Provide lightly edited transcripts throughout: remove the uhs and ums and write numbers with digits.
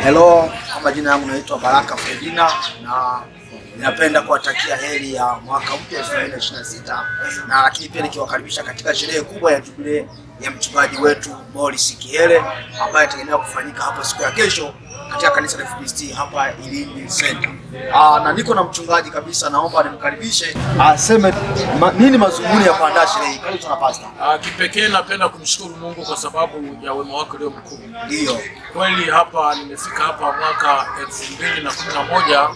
Hello, kwa majina yangu naitwa Baraka Fredina na ninapenda kuwatakia heri ya mwaka mpya 2026 na lakini pia nikiwakaribisha katika sherehe kubwa ya jubilee ya mchungaji wetu Morris Kihele ambaye itategemewa kufanyika hapo siku ya kesho katika kanisa la FPCT hapa Ilindi Center. Na niko na mchungaji kabisa, naomba nimkaribishe aseme nini mazungumzo ya kuandaa sherehe hii. Karibu sana pastor. Kipekee napenda kumshukuru Mungu kwa sababu ya wema wake ulio mkuu. Ndio. Kweli hapa nimefika hapa mwaka 2011.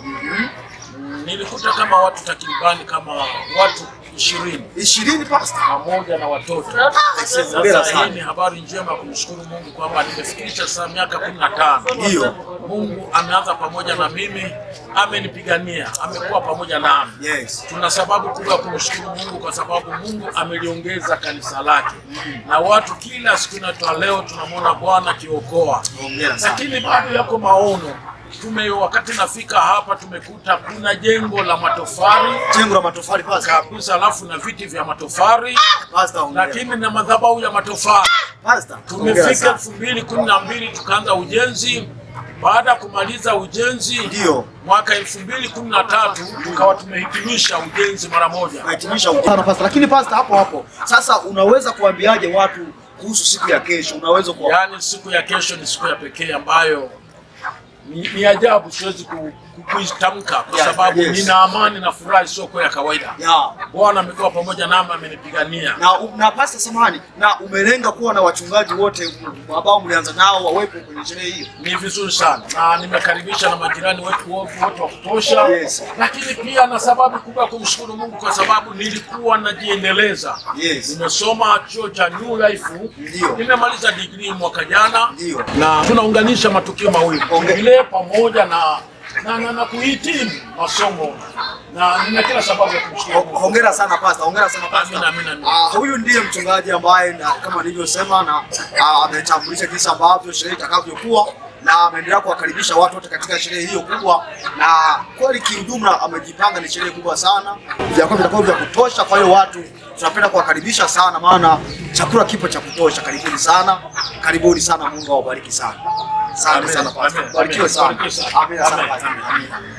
Nilikuta kama watu takribani kama watu 20. 20 pastor? Pamoja na watoto. Hongera Sasa hii sana. ni habari njema kumshukuru Mungu kwamba nimefikisha sasa miaka 15. Ndio. Mungu ameanza pamoja na mimi, amenipigania, amekuwa pamoja nami. Tuna sababu kubwa ya kumshukuru Mungu kwa sababu Mungu ameliongeza kanisa lake. Na watu kila siku inatoa leo tunamwona Bwana akiokoa. Hongera sana. Lakini bado yako maono. Wakati nafika hapa tumekuta kuna jengo la matofali. Jengo la matofali pastor. Kabisa, alafu na viti vya matofali. Pastor, hongera. Lakini na madhabahu ya matofali. Pastor, hongera Tumefika sana. 2012 tukaanza ujenzi. Baada ya kumaliza ujenzi mwaka 2013 tukawa tumehitimisha ujenzi mara moja. Tumehitimisha ujenzi. Sana pastor. Lakini pastor, hapo hapo sasa unaweza kuambiaje watu kuhusu siku ya kesho? Unaweza kuwa Yaani siku ya kesho ni siku ya pekee ambayo ni ajabu, siwezi kuitamka kwa sababu nina amani na furaha isiyokuwa ya kawaida. Bwana amekuwa pamoja nami, amenipigania. Na pastor, samahani, na umelenga kuwa na wachungaji wote ambao mlianza nao wawepo kwenye sherehe hiyo? Ni vizuri sana na nimekaribisha na majirani wetu wote wa kutosha. Lakini pia na sababu kubwa ya kumshukuru Mungu kwa sababu nilikuwa najiendeleza. Nimesoma chuo cha New Life. Nimemaliza degree mwaka jana. Na tunaunganisha matukio mawili. Jubilee pamoja na kuhitimu masomo na nina kila sababu ya kumshukuru Mungu. Hongera sana pastor, hongera sana pastor. Amina, amina, amina. Huyu ndiye mchungaji ambaye na, kama nilivyosema na ametambulisha jinsi ambavyo sherehe itakavyokuwa na ameendelea kuwakaribisha watu wote katika sherehe hiyo kubwa, na kweli kiujumla amejipanga, ni sherehe kubwa sana, vyakula vitakuwa vya kutosha. Kwa hiyo watu tunapenda kuwakaribisha sana, maana chakula kipo cha kutosha. Karibuni sana, karibuni sana, Mungu awabariki sana. Asante Amen, sana pastor, amen, barikiwe amen. sana. Barikiwe sana. Amina sana Amen, pastor. amen. Amina.